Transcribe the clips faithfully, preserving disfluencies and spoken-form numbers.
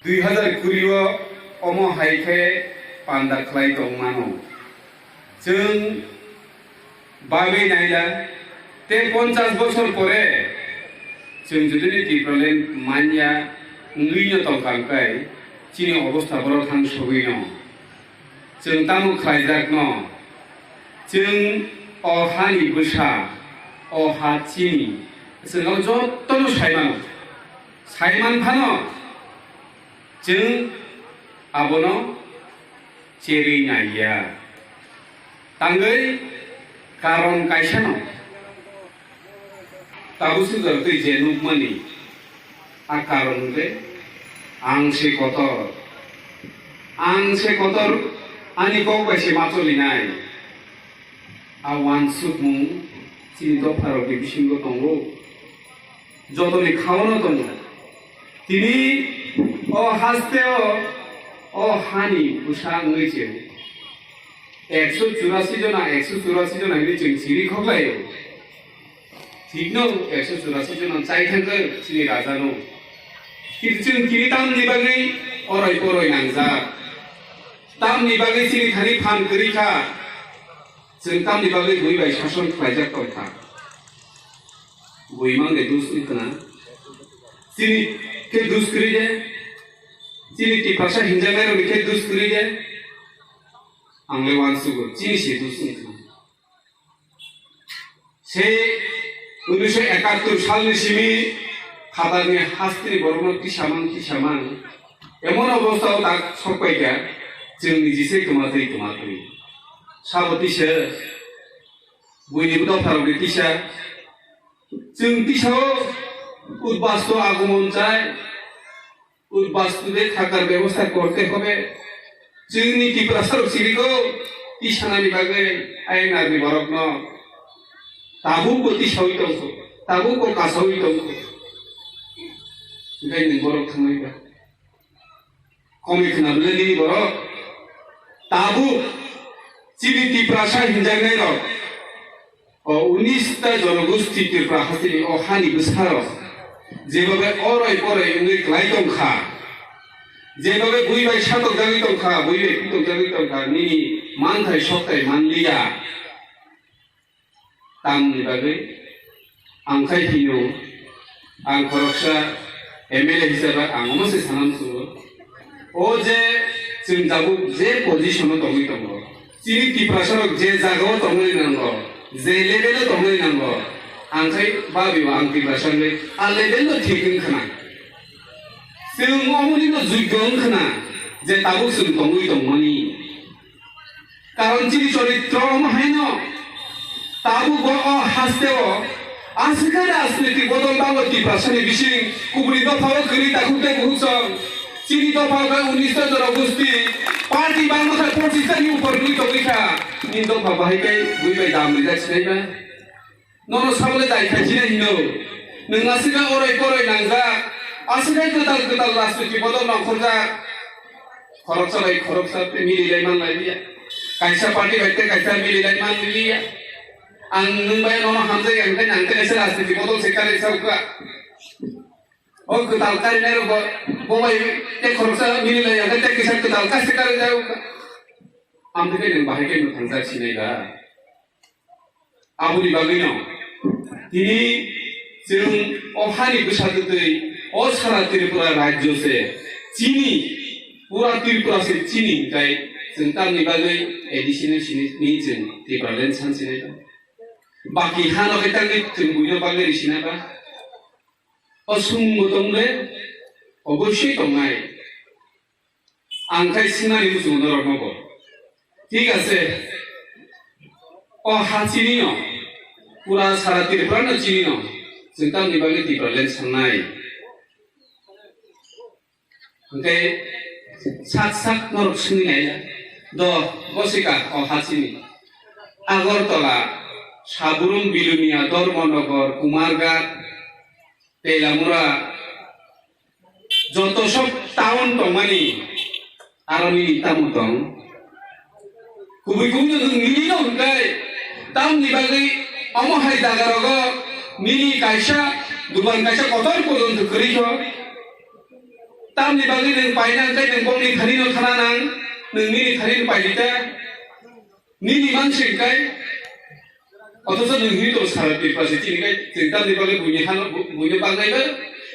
Dui hazar kuri o omo hai khe panda khlai tong mano. Chwng bagwi naila, tei ponchash bochor pore chwng judini Tipraland manya wngwi no tongkha, hwnkhe chini obostha borok thang sogwi no. Chwng tamo khlaijak no? Chwng o hani bwsa, o ha chini, chwng o jotono sai mano. Sai man phano chwng abono cherwi naiya. Tangwi karon kaisano. Tabuk swkang twi je nukmani, a karon hwnkhe ang se kotor. Ang se kotor, ani kok bai se ma cholinai. A uansukmung chini dopharokni bisingo tongo. Jotoni khaono tongo. Tini o hasteo o hani bwsa wngwi chwng ekso churasi jona, ekso churasi jona hinwi chwng siri khoklaio. Thikno ekso churasi jona chai thangkhe chini rajano. Kintu chwng tini tamni bagwi oroi poroi nangjak? Tamni bagwi chini thani phan kwrwi kha? Chwng tamni bagwi bui bai sason khlaijak tong kha? Bui mang de dus wng khna? Chini khe dus kwrwi de? Chini Tiprasa hinjaknairokni khe dus kwrwi de? Ang le uansugo, chini se dus wng khna. Se unnish ekattor salni simi phatarni hasteni borokno tisamang tisamang emon obostha o tak sokpaikha, chwng niji se kwmatwi kwmatwi. Sabo tisa, buini dopharokni tisa, chwng tisa o udbasto agomon chai, udbasto de thakar bebosta korte hobe. Chwngni Tiprasarok sirigo tisanani bagwi I N R ni borokno tabukbo tisawi tongkho, tabukbo kasawi tongkho. Hwnkhe nwng borok thangwi ba? Komwi khna bwle nini borok? Tabuk chini Tiprasa hinjaknairok, o unista jonogosti Tripura hasteni o hani bwsarok jebobe oroi poroi wngwi klai tong kha, jebobe bui bai satokjagwi tong kha, bui bai putokjagwi tong kha, nini manthai sokthai manliya. Tamni bagwi ang khai hino, ang khoroksa M L A hisabe ang omo se sana muchungo. O je chwng tabuk je position o tongwi tongo, chini Tiprasarok je jaga o tongwi nango, je level o tongwi nango, ang khai babi o ang Tiprasa le a level no thik wng khna. Chwng omoni no juggo wng khna je tabuk chwng tongwi tongmani. Karon chini choritro omo haino, tabuk bo o hasteo aswk khe rajnitik bodol bango Tiprasani bising kubuni dophao kwrwi takhuk tei bukhuk song. Chini dophao khe unnish ta jora gusti, party bangma khe pochis ta ni upor wngwi tongwi kha. Nini dopha bahai khe bui bai dam rijak sinai ba? Nono sabole dai khaisina hino. Nwng aswk khe oroi poroi nangjak. Aswk khe kwtal kwtal rajniti bodol nongkhorjak. Khoroksa bai khoroksa tei mililai manlai liya. Kaisa party bai tei kaisa mililai manlai liya. Ang nwng bai nono hamjai ang tei nang tei kaisa rajniti bodol se karwi sa ukha. O kwtal karinai rok bo, bo bai tei khoroksa mililai ang tei kaisa kwtal kaisa karwi sa ukha. Amtwi khe nwng bahai khe mwthang jak sinai da. Aboni bagwino tini chwng o hani bwsa twtwi o sara Tripura rajyo se chini, pura Tripura se chini, hwnkhe chwng tamni bagwi additional sini ni chwng Tipraland san sinai da. Baki hano khe tangwi chwng buino bagwi risina ba? O swngbo tong le, obossoi tongnai. Ang khai sinani muchungo norokno bo. Thik ase. O ha chini no, pura sara Tripura no chini no, chwng tamni bagwi Tipraland sangnai. Hwnkhe sak sak norok swngwi nai, do bosika o ha chini. Agartala, Saburum, Bilonia, Dharmanagar, Kumarghat, Telamura, joto sok town tongmani, aro nini tamo tong? Kubui kubui no nwng nini no hwnkhe, tamni bagwi omo hai jaga rogo nini kaisa dugan kaisa kotor porjonto kwrwi kho? Tamni bagwi nwng paina hwnkhe nwng bongni thani no thana nang, nwng nini thani no paidi ta, nini mansi hwnkhe, othocho nwng hwnwi tongo sara Tripura se chini khai, chwng tamni bagwi buini hano, bu-, buino baknai ba,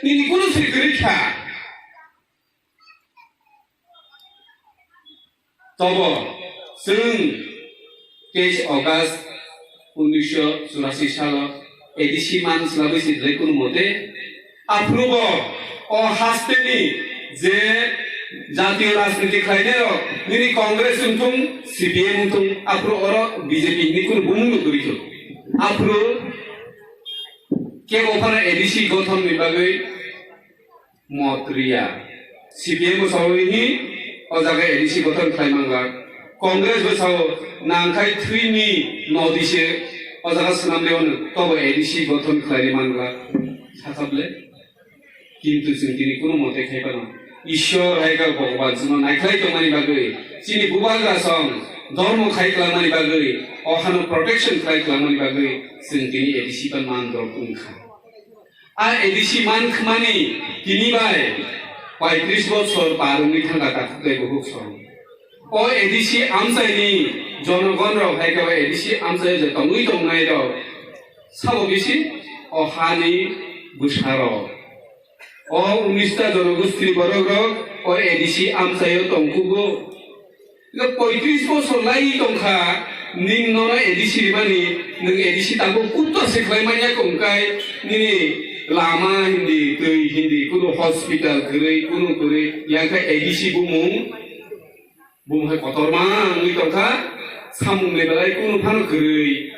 nini kunu sri kwrwi kha. Tobo chwng teis August unisho churasi salo A D C man swlagwi si rwlai kunu mote. Aphuru bo o hasteni je jatiyo rajniti khlainai rok, nini Congress wngthung, C P M wngthung, aphuru oro B J P hinwi kunu bumung no kwrwi thung. Aphuru kebo phano A D C gothon ni bagwi mot riya. C P M bo sawi hi o jaga A D C gothon khlai mangla. Congress bo sao nangkhai thwini nodi se o jaga swnam le ono tobo A D C gothon khlai mangla. Sakable. Kintu chwng tini kuno mote khai pano. Ishwar hai kha Bhagwan chwngno naikhlai tongmani bagwi, chini bubagra song dhormo khai kwlangmani bagwi, o hano protection khlai kwlangmani bagwi chwng tini A D C pan man rok wngkha. A A D C man khmani tini bai paitris bochor par wngwi thangkha takhuk tei bukhuk song. O A D C amchaini jonogon rok hai khe o A D C amchaio je tongwi tongnai rok sabo bisi o hani bwsa rok. O unis ta jonogosti borok rok o A D C amchaio tongkugo. Ino poitris bosor lai tongkha, ning nono A D C rimani, nwng A D C tabuk kutto se khlai manya kongkai, nini lama hindi, twi hindi, kunu hospital kwrwi, kunu kwrwi, yang khe A D C bumung, bumung hai kotorma wngwi tongkha, samung ni belai kunu phano kwrwi.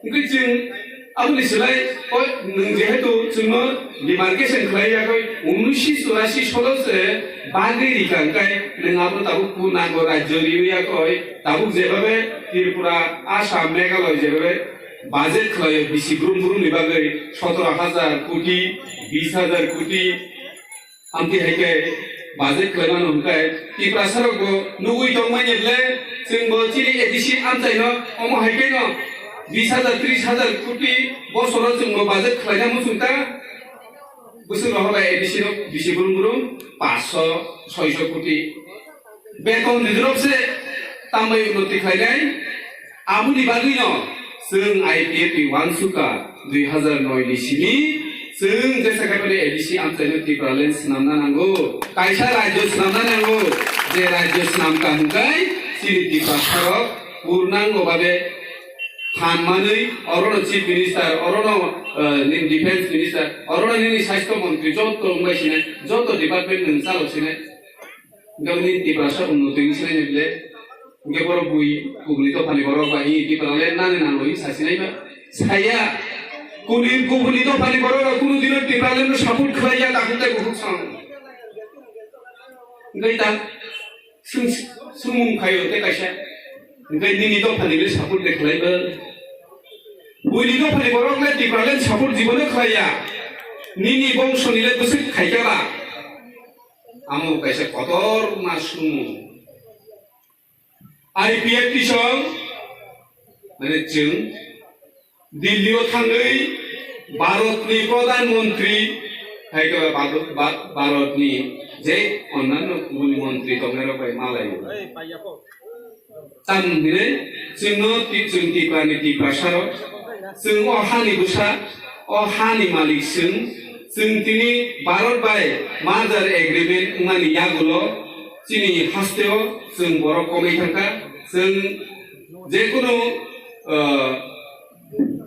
Hingke chwng aboni slai, o, nwng jehetu chwngno demarcation khlai yakoi, unnishi churasi solo se bagwi rikha, hingkai nwng abo tabuk kunango rajyo riwi yakoi, tabuk jebabe Tripura, Assam, Meghalaya jebabe budget khlaio bisi brum brum ni bagwi sotoro hajar koti, bis hajar koti, Amtwi hai khe budget khlaimano hwnkhe Tiprasa rok bo nugwi tongmani le, chwng bo chini A D C amchaino omo hai khe no bis hajar, tris hajar koti bosoro chwng bo budget khlaina muchung ta. Bwswk rohor bai A D C rok bisi brum brum paanch sho, soi sho koti. Beton rijrok se tambai unnoti khlainai. Aboni bagwino chwng I P F T ni uansukha dui hazar noi ni simi chwng jesa khaibani A D C amchaino Tipraland swnamna nango. Kaisa rajyo swnamna nango. Je rajyo swnamkha hwnkhe chini Tiprasarok purnango babe thanmanwi orono chief minister, orono, eh, nini defense minister, orono nini sasthyo montri joto wngbai sinai, joto department nwng chalo sinai. Hingke nini Tiprasa unnoti wngwi sinai nai le. Hingke borok bui kubuni dophani borok bai Tipraland nani nango wngwi sa sinai ba. Saya. Kuni kubuni dophani borok rok kunu dino Tipraland no support khlai ya, dakhuk tei bukhuk song. Hingke ta swng-, swngmung phaio tei kaisa. Hingke nini dophani le support de khlai ba. Buini dophani borok le Tipraland support jibono khlai ya. Nini bongso ni le bwswk khai kha ba. Amo kaisa kotor ma sumo. I P F T song, mane chwng Delhi o thangwi Bharat ni Pradhan Mantri, hai khe Bharat, Bha-, Bharat ni je onnanno kubuni mantri tongnai rok bai malai. Tamni hinwi chwngno ti-, chwng Tiprani Tiprasarok, chwng o hani bwsa, o hani malik chwng, chwng tini Bharat bai merger agreement wngmani yagulo chini hasteo chwng borok komwi thangkha. Chwng jekunu, ah,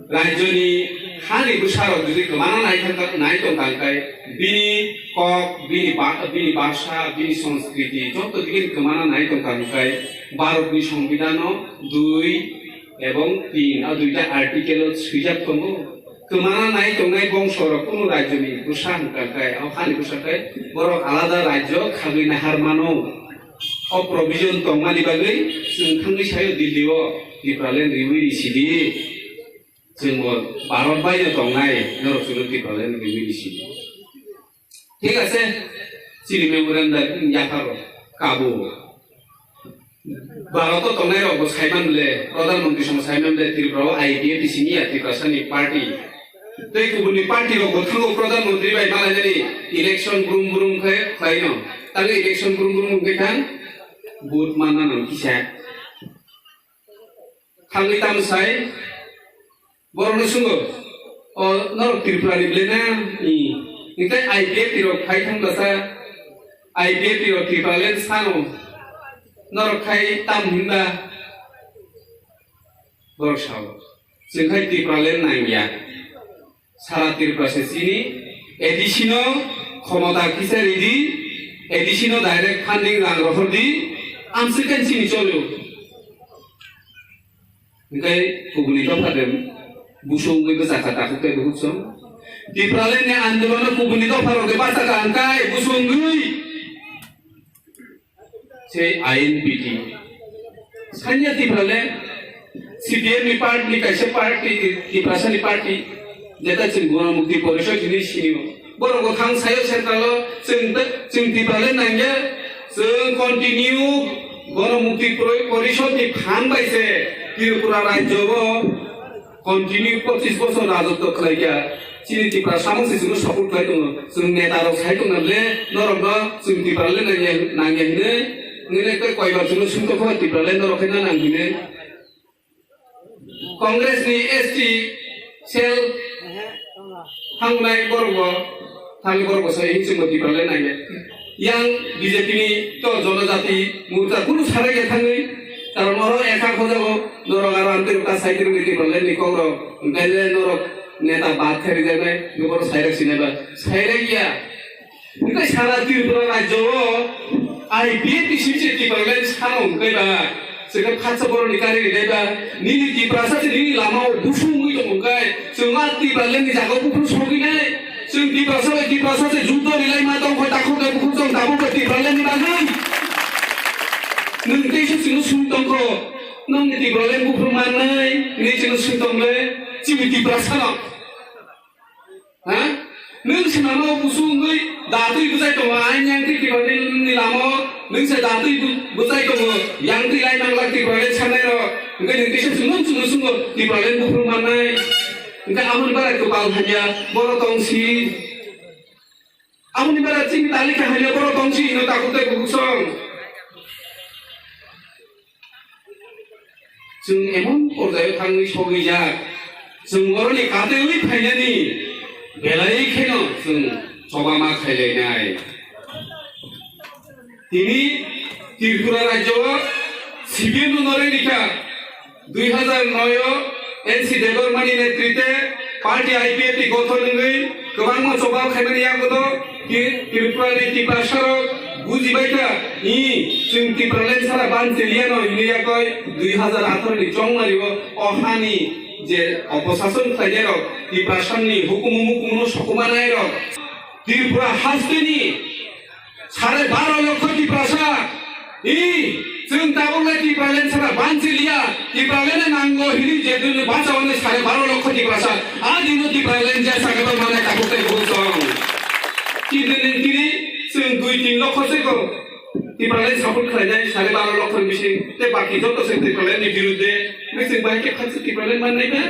Rajyoni hani bwsarok jodi kwmana nai thangkha, nai tongkha hwnkhe bini kok, bini ba-, bini bhasha, bini sanskriti joto digi kwmana nai tongkha hwnkhe Bharatni Songbidanno dui ebong tin, a duita article-o swijak tongo. Kwmana nai tongnai bongsorok kunu rajyoni bwsa hwnkha hwnkhe, o hani bwsa khe borok alada rajyo khagwi nahar mano. O provision tongmani bagwi chwng thangwi sayo Delhi-o Tipraland riwi risidi. Chwng bo Bharat bai no tongnai, norok chwngno Tipraland ni mini si. Thik ase, chini memorandum yapharo kabo. Bharat o tongnai rok bo saiman le, Pradhan Mantri song saiman le, Tripura o I P F T sini ya, Tiprasa ni party. Tei kubuni party rok bo thango Pradhan Mantri bai malainani election brum brum khe khlaino. Tangwi election brum brum wngkhe thang vote manna nang kisa. Thangwi tamo sai borokno swngo, "O norok Tripura ni bwlai na?" Hwnkhe I P F T rok phai thang bwsa, I P F T rok Tripura land sano norok khai tam hinba? Borok sao, "Chwng khai Tripura land nangya, sara Tripura se chini, A D C no khomota kisa ridi, A D C no direct funding rang rohor di, amswk khe chini cholo." Hwnkhe kubuni dopha de busu wngwi bwchakha takhuk tei bukhuk song. Tripura land ni andolon o kubuni dopha rok de bachakha hwnkhe busu wngwi. Se I N P T. Sanya Tripura le C P M ni party ni kaisa party, Tiprasa ni party, jeta chwng Gono Mukti Porishod hinwi sinio. Borok bo thang sayo central o chwng, chwng Tripura le nangya, chwng continue Gono Mukti Pro-, Porishod ni phan bai se Tripura rajyo o continue pochis bosor rajotwo khlaikha. Chini Tiprasa mung se chwngno support khlai tongo. Chwng neta rok sai tongna le norok no chwng Tiprasa le nangya, nangya hinwi. Nini koi koi bar chwngno sungtokha Tiprasa le norok khe na nang hinwi. Congress ni S T cell thangnai borok bo, thangwi borok bo sai hinwi chwngno Tiprasa le nangya. Yang B J P ni to Jonojati Morcha kunu sarai ya thangwi, karon oro ekha khojago norok aro amtwi rok ta sai twi rwngwi Tiprasa le ni kok rok, hwnkhe le norok neta bad khe rijaknai, nokoro sairak sinai ba, sairak ya. Hwnkhe sara Tripura rajyo o I P F T simi se Tiprasa le sano hwnkhe ba, chwngkhe phatsa borok ni kari rinai ba, nini Tiprasa se nini lama o busu wngwi tongo hwnkhe, chwng a Tiprasa le ni jaga o buphuru sogwi nai. Chwng Tiprasa bai Tiprasa se juddo rilai ma tong kho, takhuk bai bukhuk tong tabuk bai Tiprasa le ni bagwi. Nwng tei se chwngno swng tong kho, nwng ni Tiprasa le buphuru mannai, ni chwngno swng tong le, chini Tiprasa no. Ha? Nwng se mama o busu wngwi datwi bwchai tongo, ang yang twi Tiprasa ni lama o nwng se datwi bu-, bwchai tongo, yang twi lai manglak Tiprasa le sanai rok. Hwnkhe nwng kisa chwngno chwngno swngno Tiprasa le buphuru mannai. Hwnkhe aboni bara kwpal hamya, borok tong si. Aboni bara chini talika hamya, borok tong si hino takhuk tei bukhuk song. Chwng emon porjai o thangwi sogwijak, chwng borokni katwi phainani belai kheno chwng choba ma khailainai. Tini Tripura rajyo o C P M no norwi rikha. Dui hazar noi o N C Debbarma ni netrite party I P F T gothon wngwi kwbangma choba khaimani yagudo Tri-, Tripura ni Tiprasa rok bujibaikha, i, chwng Tipraland sara banchiliya no hinwi yakoi dui hazar atharo ni chongmari o o hani je oposason khlainai rok, Tiprasa ni hukumu mukumu no sokumanai rok, Tripura hasteni sare baro lokho Tiprasa. I, chwng tabuk le Tipraland sara banchiliya, Tipraland nango hini je dini bachaoni sare baro lokho Tiprasa. A dino Tipraland je sakha manai tabuk tei bujong. Tini tini chwng dui tin lokho se ko Tipraland support khlainai sare baro lokho ni bising. Te baki joto se Tipraland ni birudde. Ni chwng bai khe khatsi Tipraland mannai ba.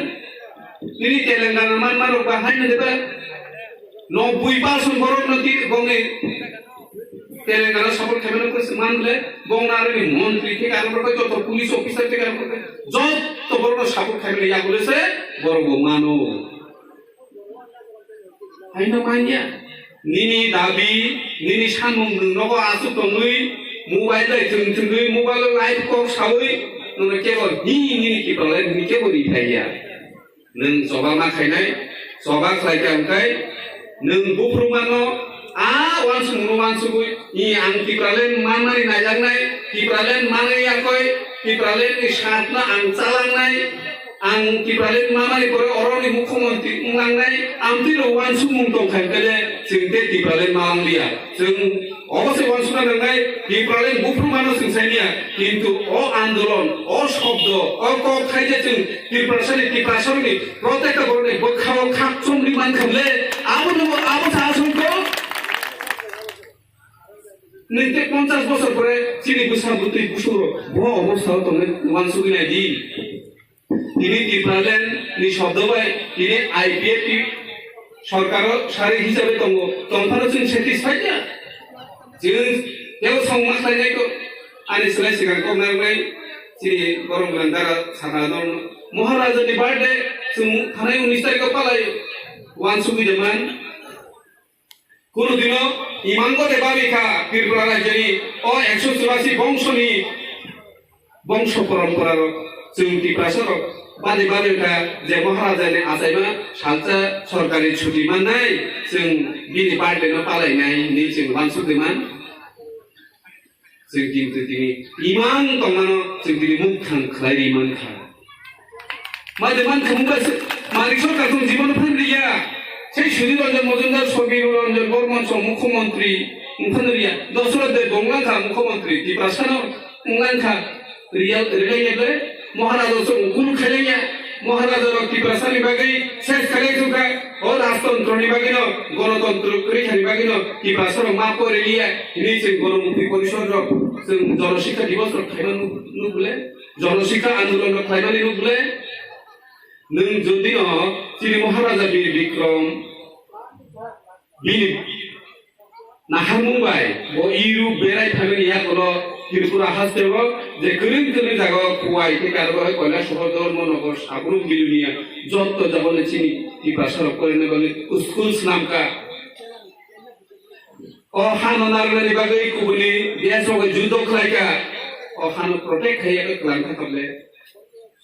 Nini Telangana man marok ba hai na de ba. Noboi percent borok no ti bongni Telangana support khaimani kwrwi se man le bongna aroni montri thik aro borok joto police officer thik aro borok joto borok no support khaimani yakule se borok bo mano. Haino manya nini dabi nini samung nwng nogo aswk tongwi mobile bai thwng thwngwi mobile o live kok sawi nono kebo hi nini kipralai nini kebo ri thaiya. Nwng choba ma khainai, choba khlai kha hwnkhe nwng buphuru mano a uansukmungno uansugwi, i ang Tipraland manmani naijaknai, Tipraland manwi yakoi, Tipralandni sakno ang chalangnai, ang Tipraland manmani pore oroni mukhyamantri wnglangnai, amtwino uansukmung tongkha hwnkhe le chwng tei Tipraland ma wng liya. Chwng obo se uansukna nangnai, Tipraland buphuru mano chwng sai liya, kintu o andolon, o shobdo, o kok khai je chwng Tiprasani, Tiprasarokni protector borokni bwkhao khak chomri mankha le, abo no, abo sa aswk kok. Nwng tei ponchash bosor pore chini bwsa bwtwi busurok bo obostha o tongnai uansugwi nai di. Tini Tipraland ni shobdo bai tini I P F T sorkaro sari hisabe tongo, tongphano chwng satisfied ya. Chwng tebo songma khlainai kok, ani slai swkang kok narwknai chini borok gwnang dara sakha dong. Maharaja ni birthday chwng thanai unis tarikh o palai o, wansugwi de man. Kunu dino imango de babi kha Tripura rajyoni o ekso churasi bongsoni bongso porompora rok chwng Tiprasa rok bade bade kha je Maharaja ni achaima salsa sorkari chuti mannai chwng bini birthday no palainai hinwi chwng wansuk de man. Chwng kintu tini imang tongmano chwng tini mukthang khlai ri man kha. Made man kha mungkha se, Manik Sarkar chwng jibono phan riya. Sei Sudhir Ranjan Majumdar, Samir Ranjan Barman chwng mukhyamantri wng phan riya. Dasarath Debbarma wng kha mukhyamantri, Tiprasano wng lang kha. Real, real level Maharaja chwng ukul khailaiya, Maharaja rok Tiprasa ni bagwi ses khalai thung kha, o rajtantro ni bagwi no, gonotontro kwrwi thani bagwi no Tiprasa rok ma pore liya, hinwi chwng Gonomukti Porishad rok chwng Jonosikha Divas rok khaima nuk, nuk bole, Jonosikha Andolon rok khlaimani nuk bole. Nwng jodi no chini Maharaja Bir Bikram bini naharmung bai bo Europe berai phaimani yakono Tripura hasteo je kwrwng kwrwng jagao Khowai tei Karwai, Kailashahar, Dharmanagar, Sabrum, Bilonia jotto jagao chini Tiprasa rok porinani bagwi school swnamkha. O hano narwknani bagwi kubuni desrok juddo khlaikha. O hano protect khaiya khe kwlangkha tamle.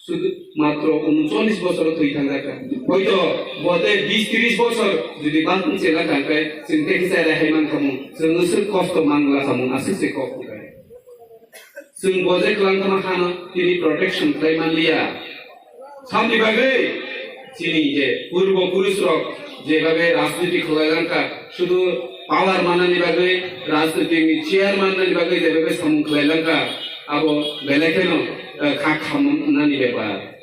Sudu matro uncholish bosor thwi thangjakha. Hoito bo tei bish trish bosor jodi bantwng chela kha khe chwng tei kisa rehai mankha mung, chwng aswk kosto mangla kha mung, aswk se kok kha. Chwng bo je kwlangkha ma hano tini protection khlai manliya. Samni bagwi chini je purbo purush rok jebabe rajniti khlai langkha, sudu power manani bagwi, rajniti ni chair manani bagwi jebabe samung khlai langkha, abo belai kheno, eh, kha khamnani bepar.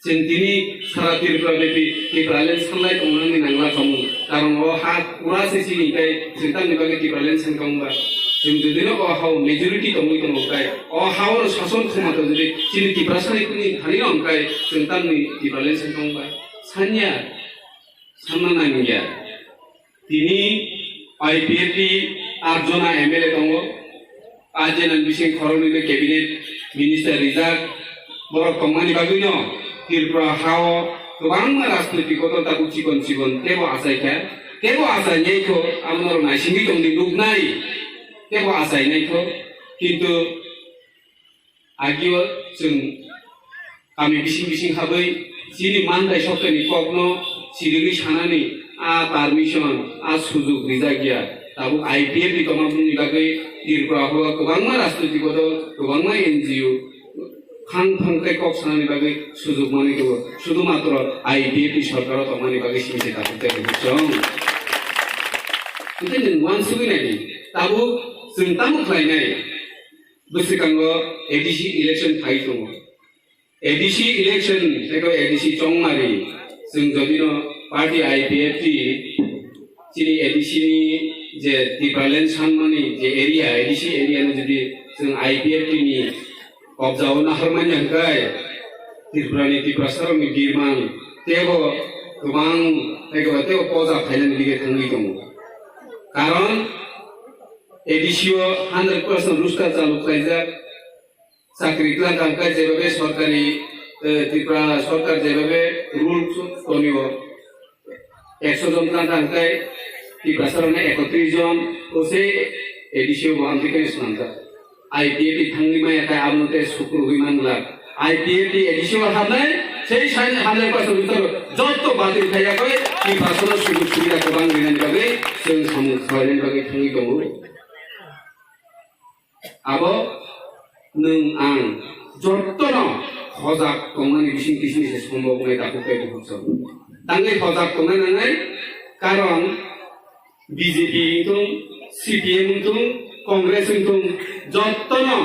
Chwng tini sara Tripura bepi Tipraland sanlai tongnani nangla khamung, karon o ha pura se chini tei chwng tamni bagwi Tipraland sankha wngba. Chwng jodi no o ha o majority tongwi tongo khe, o ha o sason khoma to jodi chini Tiprasa ni kuni thani no wngkhe chwng tamni Tipraland sankha wngba. Sanya, sanna nangya. Tini I P F T atjona M L A tongo, atjona bising khoroknwi no cabinet minister rijak. Borok tongmani bagwino Tripura hao kwbangma rajnoitik dol tabuk chikon chikon tebo achaikha, tebo achainaikho, amo norok naisingwi tongdi nuknai, tebo achainaikho, kintu agio chwng kami bising bising habwi chini manthai sokthani kokno chirigwi sanani a permission, a sujuk rijak ya. Tabuk I P F ni tongma bumni bagwi Tripura horo kwbangma rajnoitik dol, kwbangma N G O khang thang tei kok sanani bagwi sujuk manwi tongo. Sudu matro I P F ni sorkaro tongmani bagwi simi se tabuk tei rwchung. Tei nwng uansugwi naidi, tabuk chwng tamo khlainai? Bwswkango A D C election phai tongo. A D C election, tei A D C chongmari, chwng jodi no party I P F T, chini A D C ni je Tipraland sanmani je area, A D C area no jodi chwng I P F T ni kobjao naharmani hwnkhe, Tripura ni Tiprasa rok ni birman tebo kwbang, tei kwbang tebo poja phainani dige thangwi tongo. Karon A D C o hundred percent roster chalu khlaijak. Chakri tlang kha hwnkhe jebabe sorkari, eh, Tripura sorkar jebabe rule tonio, ekso jon tlang kha hwnkhe Tiprasa rokno ekotris jon, o se A D C o bo amtwi khe swnamjak. I P F T thangwi maya khe abono tei sukrubwi manglak. I P F T A D C o habnai, sei sai habnai bwswk bwswk jotto batil khaiya khe Tiprasa no sujug subida kwbang rinani bagwi chwng samung khlainani bagwi thangwi tongo. Abo nwng ang jottono hojak tongnani bising bising se sombok wngnai takhuk tei bukhuk song. Tangwi hojak tongna nangnai, karon B J P wngthung, C P M wngthung, Congress wngthung, jottono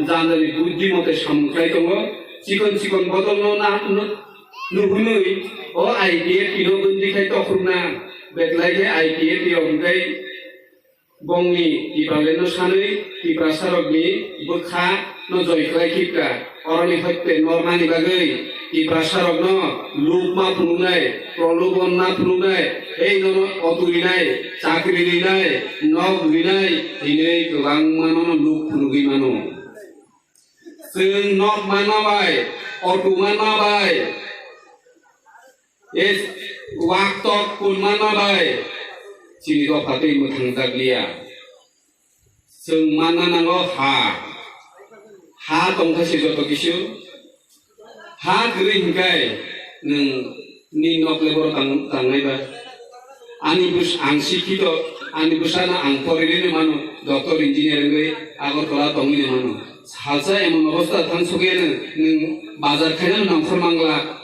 jani jani buddhi mote samung khlai tongo. Chikon chikon bodolno na, nu-, nuhunwi o I P F T no bwndwi khai tokhorna betlai khe I P F T rok hwnkhe Bongni Tipralandno sanwi Tiprasarokni bwkha no joi khlai khibka. Oroni hoite nornani bagwi Tiprasarokno luk ma phunuknai, prolobon ma phunuknai, ei nono otu rinai, chakri rinai, nok rinai hinwi kwbangma nono luk phunugwi mano. Chwng nok manma bai, otu manma bai, e wak tok kun manma bai chini dopha twi mwthang jak liya. Chwng manna nango ha. Ha tongkha se joto kisu. Ha kwrwi hinkai nwng ni nok le boro tang-, tangnai ba. Ani bus-, ang sikhito, ani bwsano ang porinai mano, doctor, engineer wngwi Agartala tongwi mano. Salsa emon obostha thang sokya nwng, nwng bazar khaina nangkhor mangla.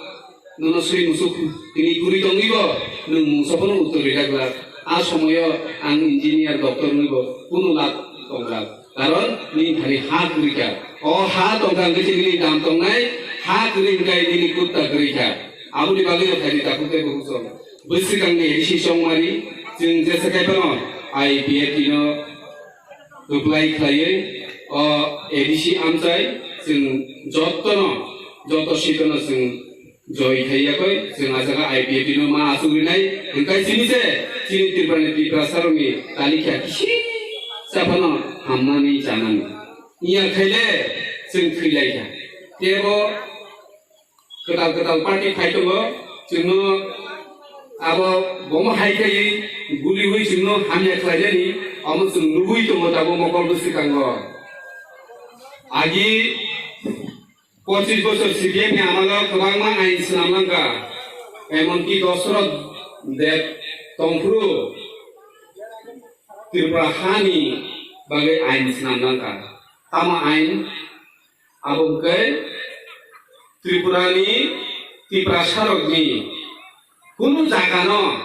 Nono swi musuk tini kwrwi tongwi bo, nwng mungsa phano uttor rwjak glak. A somoyo ang engineer, doctor wngwi bo kunu lab tong glak. Karon nini thani ha kwrwi kha. O ha tongkha hwnkhe chini nini dam tongnai, ha kwrwi hwnkhe nini kutta kwrwi kha. Aboni bagwi no phaidi takhuk tei bukhuk song. Bwswkangni A D C chongmani chwng jesa khai phano I P F T no reply khlaiwi o A D C amchai chwng jottono, joto sitono chwng joi khai yakoi, chwng a jaga I P F T no ma aswk rinai, hwnkhe chini se, chini Tripurani Tiprasarokni talikha kisi sa phano hamnani chanani. Iya khaile chwng thwi lai kha. Tebo kwtal kwtal party phai tongo, chwngno abo bomo hai khaiwi guli hui chwngno hamya khlainani, omo chwng nugui tongo tabuk mokol bwswkango. Agi pochis bochor C P M ni amalo kwbangma ain swnam langkha, emonki Dosrot Deb tongphuru Tripura hani bagwi ain swnam langkha. Tamo ain? Abo hwnkhe Tripurani Tiprasarokni kunu jagano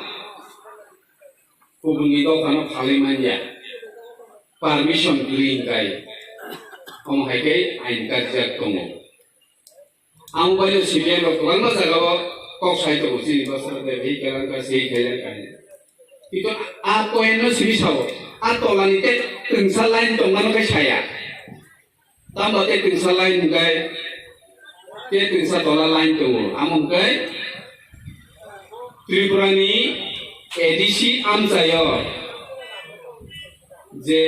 kubunni dophano phalwi manya, permission kwrwi hwnkhe, omo hai khe ain karjak tongo. Ang bai C P M rok kwbangma jagao kok sai tongo, chini bwsarok de hi kalang ka, sei kalang ka. Kintu a point no simi sao, a tolani tei twngsa line tongmano khe saya. Tamo tei twngsa line hwnkhe, tei twngsa tola line tongo. Amo hwnkhe Tripurani A D C amchaio je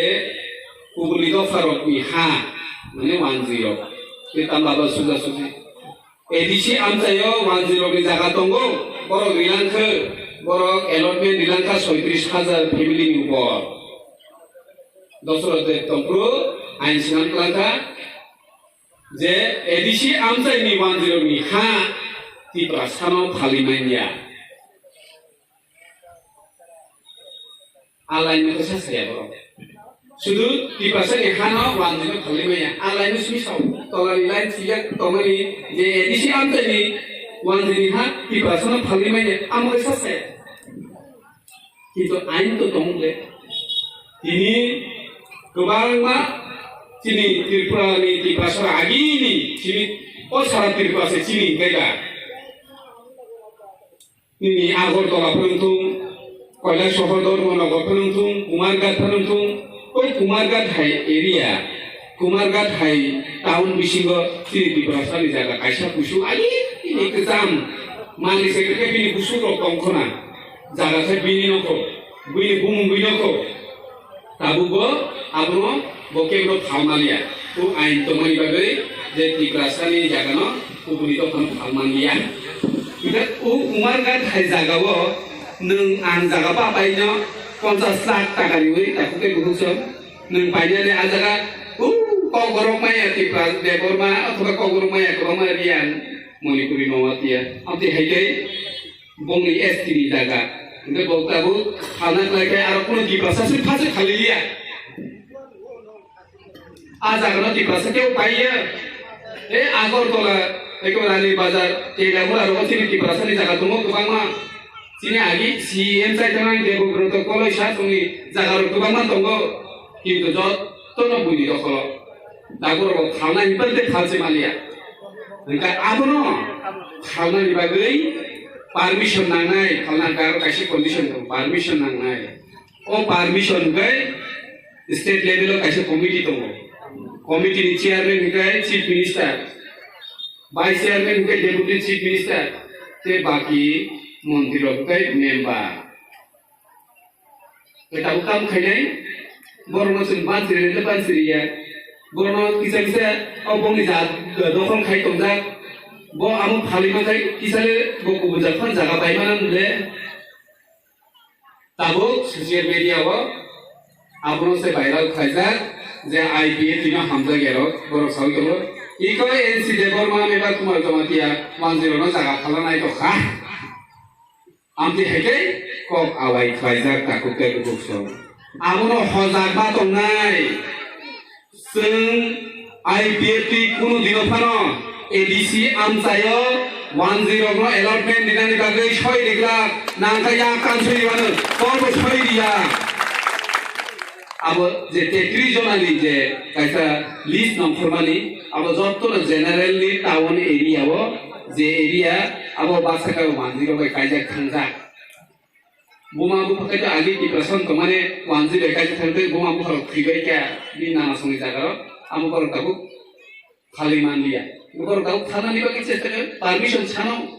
kubuni dopharokni ha, mane one zero, tei tamo abo suja suji. A D C amchaio one zero ni jaga tongo, borok rilangkhe, borok allotment rilangkha soitris hajar family ni upor. Dosrot de tongphuru ain swnam klangkha je A D C amchaini one zero ni ha Tiprasano phalwi manya. A line no khe sa saya borok. Sudu Tiprasa ni hano one zero phalwi manya. A line no simi sao. Tola ni line sijak tongmani je A D C amchaini one zero ni ha Tiprasa no phalwi manya. Amo khe sa saya. Kintu ain to tong le. Tini kwbangma chini Tripura ni Tiprasa agini chini o sara Tripura se chini kaiba. Nini Agartala phano wngthung, Kailasohor Dharmanagar phano wngthung, Kumarghat phano wngthung, o Kumarghat hai area, Kumarghat hai town bisingo chini Tiprasani jaga kaisa kusu ali ini kwcham manwi se khe bini kusu rok tong khona, jaga khe bini nokho, bini bumung bini nokho. Tabukbo abono bo kebro phalmaliya. O ain tongmani bagwi je Tiprasani jagano kubuni dophano phalmaliya. Ida o Kumarghat hai jagao nwng ang jaga ba paino ponchas lakh taka riwi takhuk tei bukhuk song. Nwng painani a jaga o Kokborok maya Tipra Debbarma othoba Kokborok maya kwbangma riyan Manipuri nongwatiya. Amtwi hai tei Bongni S T ni jaga. Hingke bo tabuk phalna khlai khe aro kunu Tiprasa se phase khaliliya. A jaga no Tiprasa kebo paiya. E Agartala, eko Rani Bazar, Teliamura rogo chini Tiprasa ni jaga tongo kwbangma. Chini agi C M chai tongnai Debobroto Koloi sa tongni jaga rok kwbangma tongo. Kintu jotto no buini dokholo. Dagur rok phalna hinba tei phalse maliya. Hingke abono phalnani bagwi permission nangnai, phalna hingke aro kaisa condition tongo, permission nangnai. O permission hingke State level o kaisa committee tongo. Committee ni chairman hwnkhe Chief Minister, vice chairman hwnkhe Deputy Chief Minister, tei baki montri rok hwnkhe member. Tei tabuk tamo khainai, borokno chwng bansiri hwnkhe bansiri ya. Borokno kisa kisa o bongni ja dokhol khai tongjak. Bo amo phalwi mankhai kisa le bo kubun jaga phano jaga bai mano le. Tabuk social media o abono se viral khlaijak je I P F T no hamjak yarok borok sawi tongo. Iko N C Debbarma meba Kumar Jamatia manjwi rokno jaga phalna nai tokha. Amtwi hai khe kok awai khlaijak takhuk tei bukhuk song. Abono hojak ma tongnai. Chwng I P F T kunu dino phano A D C amchaio wanjwi rokno allotment rinani bagwi soi rijak, nangkha ya kansoi ribano, korbo soi riya. Abo je tetris jonani je kaisa list nongkhormani, abo jottono general ni town area o je area abo baksa khe wanjwi rok bai kaijak thangjak. Buma bupha khe to agi Tiprasa wng tongmani wanjwi bai kaisa thang tei buma bupha rok thwi bai kha bini nana songni jaga rok amo borok tabuk phalwi man liya. Borok tabuk thanani bagwi chesta khe permission sano.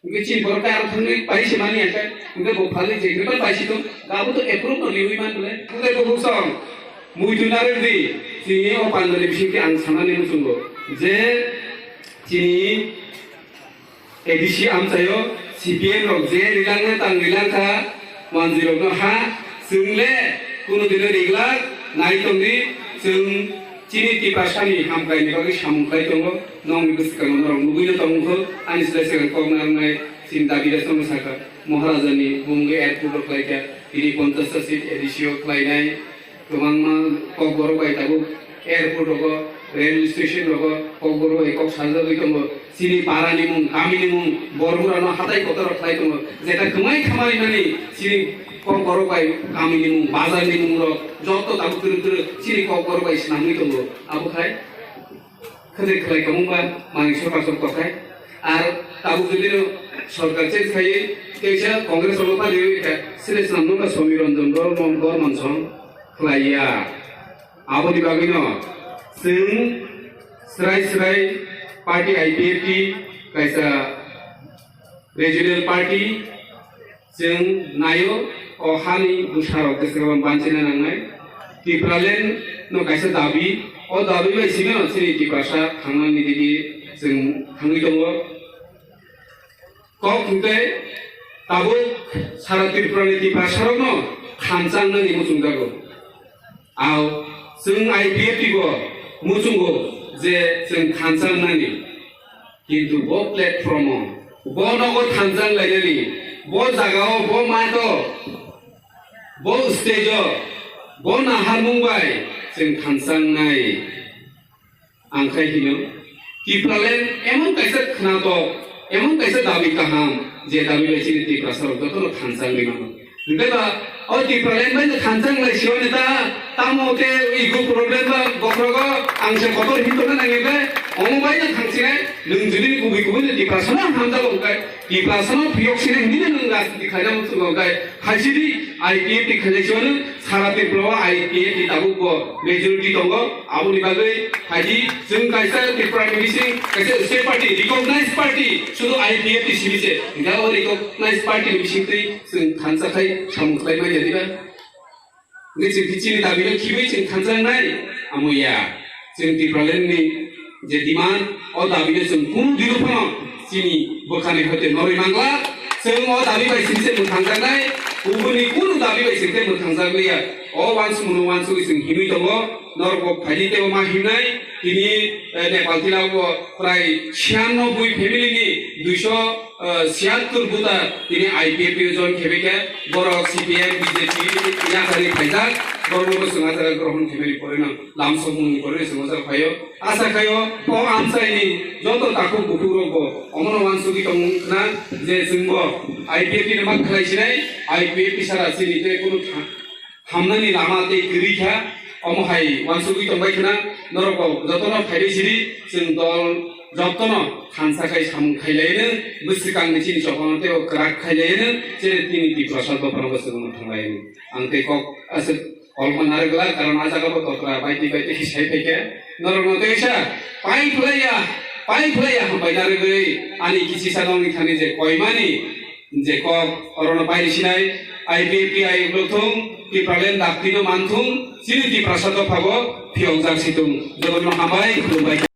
Hwnkhe chini borok khe aro thangwi pai se mani ya khe hwnkhe bo phalwi je hwnkhe pai se tong abo to approve no liwi man bole. Hwnkhe bo buksong muitu narwk di chini o pandani bisingtwi ang sanani muchungo je chini A D C amchaio C P M rok je rilangna tang rilangkha, manjwi rokno ha, chwng le kunu dino riglak nai tongdi, chwng chini Tiprasani hamkraini bagwi samung khlai tongo, nongni bwskango norok nugwino tongkho, ani slai swkang kok narwknai chini dabi rok tongma sakha, Maharajani bumungwi airport rok khlaikha, tini ponchash ta seat A D C o khlainai, kwbangma kokborok bai tabuk airport rogo, railway station rogo kokborok bai kok sajagwi tongo. Chini para ni mung, kami ni mung, borok rano hatai kotor rok khlai tongo. Jeta kwmai khamari mani chini kokborok bai kami ni mung, bazar ni mung rok joto tabuk twrwk twrwk chini kokborok bai swnamwi tongo. Abo khai khwtwi khlai tongmungba manwi sorkar song kothai. Ar tabuk jodi no sorkar change khaiwi teisa Congress rok pariwi kha sile swnamnungba Somi Ranjan Bor-, Borman song khlaiya. Aboni bagwino chwng srai srai party I P F T kaisa regional party. Chwng naio, o hani bwsarok bwskango banchina nangnai. Tipraland no kaisa dabi, o dabi bai simi no chini Tiprasa thangnani digi chwng thangwi tongo. Kok hwnkhe tabuk sara Tripura ni Tiprasa rokno thansa wngnani muchungjago. Ao chwng I P F T bo muchungo je chwng thansa wngnani. Kintu bo platform o, bo nogo thansa wnglainani, bo jaga o, bo mat o, bo stage o, bo naharmung bai chwng thansa wngnai. Ang khai hino, Tipraland emon kaisa khnatok, emon kaisa dabi kaham, je dabi bai chini Tiprasa rok jotono thansa wngwi mano. Hwnkhe ba, o Tipraland bai no thansa wnglai sio neta, tamo te ego problem ba bokhrogo ang se kotor hinto na nangi be, omo bai no thangsinai, nwng jodi kubui kubui no Tiprasa no hamjalo hwnkhe, Tiprasa no phiyok sinai hinwi no nwng rajniti khlaina muchungo hwnkhe, khaisidi I P F T khainai sio no, sara Tripura o I P F T tabuk bo majority tongo, aboni bagwi phaidi chwng kaisa Tripura ni bising kaisa state party, recognized party, sudu I P F T simi se, hwnkhe o recognized party ni bisingtwi chwng thansa khai samung khlai manya diba? Hwnkhe chwng khe chini dabi no khibiui chwng thansa wngnai? Amo ya. Chwng Tipraland ni je demand, o dabi no chwng kunu dino phano chini bwkhani hoite norwi mangla. Chwng o dabi bai simi se mwthangjaknai, kubuni kunu dabi bai simi se mwthangjakliya. O uansukmung no uansugwi chwng himwi tongo, norok bo phaidi teibo ma himnai, tini, eh, Nepal tila o prai chhiyanoboi family ni duiso, eh, chhiyattor buta tini I P F T o join khebai khe, borok C P M, B J P yakarwi phaijak, borokno bo chwng achara grohon khebai ni pore no lamsokmung ni pore chwng achara phaio. Asa khaio, o amchaini joto takhuk bukhuk rok bo omono uansugwi tong khna je chwngbo I P F T no ma khlai sinai, I P F T sara chini tei kunu tha-, hamnani lama tei kwrwi kha, omo hai uansugwi tongbai khna, norok bo jotono phaibai sidi, chwng dol jotono thansa khai samung khailaiano, bwswkangni chini chophano teibo kwrak khailaiano, chini tini Tiprasa dophano bo chwng thanglaino. Ang tei kok aswk kolma narwgla, karon a jaga bo totra baiti baiti khe sai phaikhe. Norokno teisa pai phlaiya, pai phlaiya hambai narwgwi ani kichisa nongni thani je koimani je kok orono pairi sinai, I P F T I uklok thung, Tipraland daktino man thung, chini Tiprasa dophabo phiyokjak si thung. Jotono hambai, khulumbai.